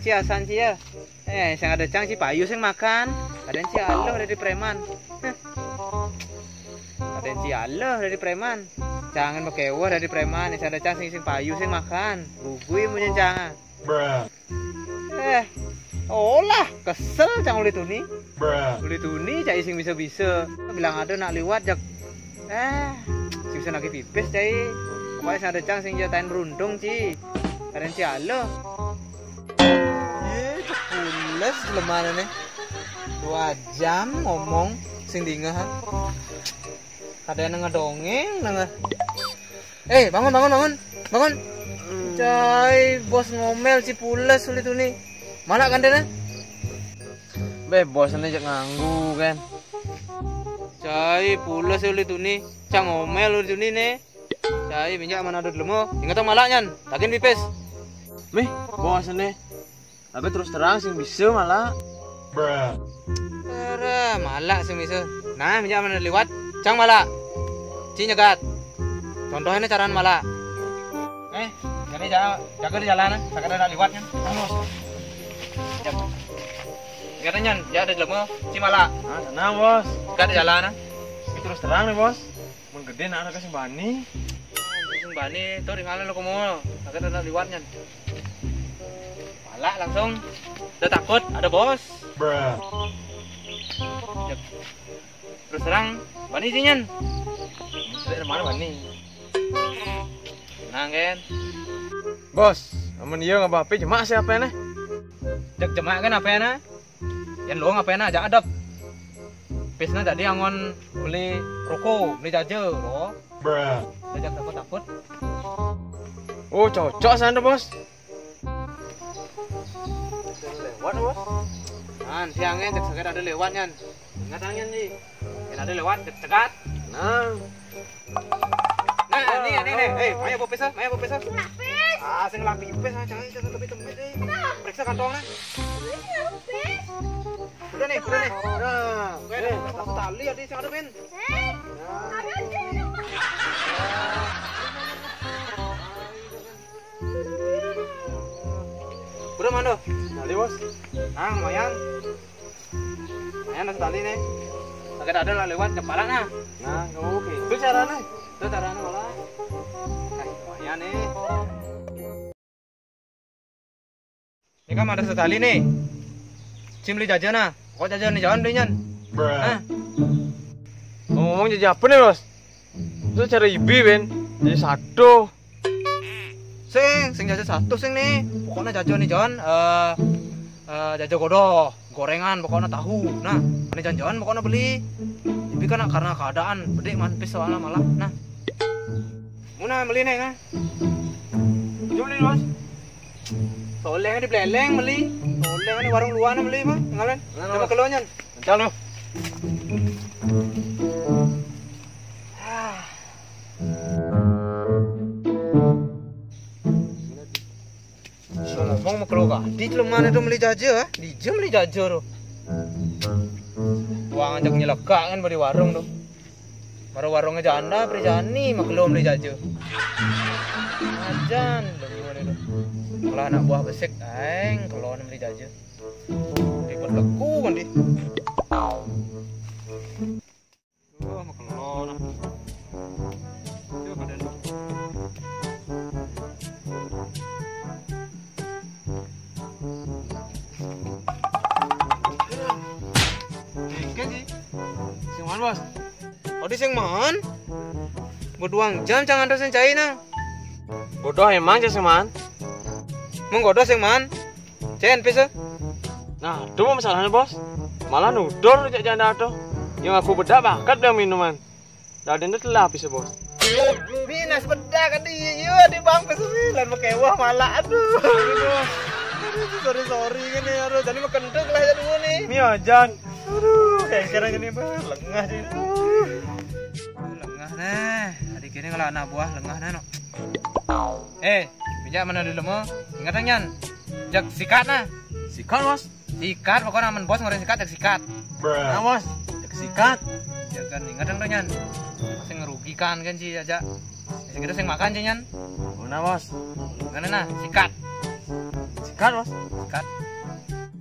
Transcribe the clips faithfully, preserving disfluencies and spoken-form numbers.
Ci asan ci ya. Eh, sing ada cang ci payu sing makan. Kadén ci aluh dadi préman. Heh. Kadén ci aluh dadi préman. Cangé makéweh dadi préman, sing ada cang sing, sing payu sing makan. Gugui mun cang. Eh, olah, kesel cang uli tuni. Uli tuni cai sing bisa-bisa. Bilang ada nak liwat jak. Eh, sing bisa nagih pipis cai. Pokoknya sing ada cang sing jatain beruntung ci. Kadén ci aluh. Ih, pules jelemane nih. Dua jam ngomong sing dingeh. Kadén ngedongeng nengah. Eh, bangun, bangun, bangun. Bangun. Cai, bos ngomel ci pules uli tuni. Mana kan dene? Beh, bos ini jak nganggu kan. Cai, pules uli tuni. Cang ngomel uli tuni nih. Cai, minyak mana ada delemo. Ingat dong malak nyan. Takin pipis. Mih, bos ini. Tapi terus terang sing bisa malah. Ora, malak sing bisa. Nah, minyak mana liwat, cang malak. Ci nyegat. Contohnya cara malak. Eh, jadi jaga, jaga di jalan, jaga ada liwat kan. Terus. Jaga. Katanya, ya ada jelema, ci malak. Ah, tenang, Bos. Jaga di jalan, ah. Tapi terus terang nih, Bos. Mun gedé nak ada sing bani. Sing bani, tuh di mana lo komo? Jaga ada liwat nyan. Malak langsung. Udah takut, ada bos. Bruh. Terus terang, bani ci nyan. Dari mana bani? Tenang kan? Bos, amun iya nggak apa-apa, cuma siapa nih? Cek jemak kan apa ya nah? Yang lo ngapain aja adep? Pisna jadi angon beli rokok, beli jaja, lo. Bruh. Jaja takut-takut. Oh, cocok sana, Bos. Lewat, Bos. Nah, siangnya cek sakit ada lewat nyan. Ingat nyan nih. Yang ada lewat cek cegat. Nah. Nah, nih, nih, nih. Eh, maya bawa pesa, maya bawa pesa. Lapis. Ah, sing lapis pesa, jangan jangan lebih temit deh. Periksa kantongnya. Lapis. Udah nih, udah nih. Udah. Oke, nih, satu tali ada sing ada, Ben. Eh, ada di sini. Udah, Mando. Tali, Bos. Ah, lumayan. Lumayan, ada tali nih. Pakai ada lah lewat kepala nah. Nah, nggak oke. Itu caranya. Itu caranya malah. Nah, lumayan nih. Ini kan ada setali nih. Cim beli jajan nah. Kok jajan nih jalan belinya? Nah. Ngomong jajan apa nih, Bos? Itu cara ibi, Ben. Jadi satu. Sing, sing jajan satu sing nih. Pokoknya jajan nih jalan eh eh, jajan godoh, gorengan pokoknya tahu. Nah, ini jajan pokoknya beli. Tapi kan karena keadaan bedik manpis soalnya malah. Nah. Muna beli nih, nah. Jom beli, Bos. Soleh di Beleleng beli. Soleh di warung luar beli mah. Ngalan. Sama kelonya. Entar lu. Ngomong sama keluarga, di mana tuh beli jaja, ah? Di jam beli jaja tuh. Uang ajak nyelekak kan beli warung tuh. Baru warungnya janda, beli jani, maklum beli jaja. Ajan, beli mana tuh. Kalau anak buah besik, aing, kalau beli jaja. Ribet leku kan di. Oh, makelon. Coba kadén. Engké sih. Sing man, Bos? Odi sing man? Beduang jam jangan terus yang caina. Bodoh emang sih sing man. Menggodoh sing man. Cen, pis, eh? Nah, itu mau masalahnya, Bos. Malah nudur cek janda tuh. Yang aku bedak bakat dia minuman. Dah ada telah pis, Bos. Minas bedak kan iya, iya, di bang pis, lan pakai wah malah. Aduh. Aduh, sorry, sorry kan ya, aduh. Jadi makan tuh lah ya dulu nih. Mi ajan. Aduh, kayak kira gini, Bang. Lengah sih. Aduh. Lengah nah. Adik ini kalau anak buah lengah nah, no. Eh, bijak mana dulu mau? Ingat nyan. Jak sikat nah. Sikat, Bos. Sikat, pokoknya aman bos ngorén sikat, jak sikat. Nah, Bos. Jak sikat. Ya kan, ingat dong nyan. Masih ngerugikan kan sih aja. Masih kita sing makan sih nyan. Mana, Bos? Mana nah, sikat. Sikat, Bos. Sikat.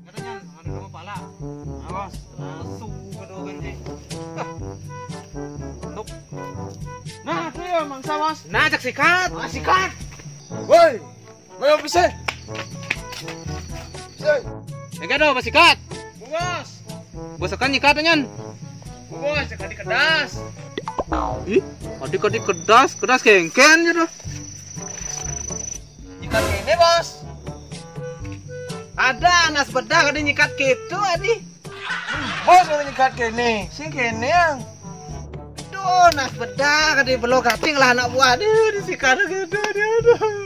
Katanya ada dua pala. Nah, Bos. Langsung kedua ganti. Hah. Untuk. Nah, itu ya mangsa, Bos. Nah, cek sikat. Ah, sikat. Woi. Ayo, bisa. Bisa. Enggak dong, Bos, sikat. Bos. Bos, kan nyikat, Nyan. Bos, jadi kedas. Ih, adik-adik kedas, kedas kengken gitu. Nyikat kene, Bos. Ada anak bedah ada nyikat gitu, adi. Bos, kalau nyikat kene, sing kene yang. Duh, anak bedah ada belok kating lah anak buah, aduh, disikat gitu, aduh, aduh.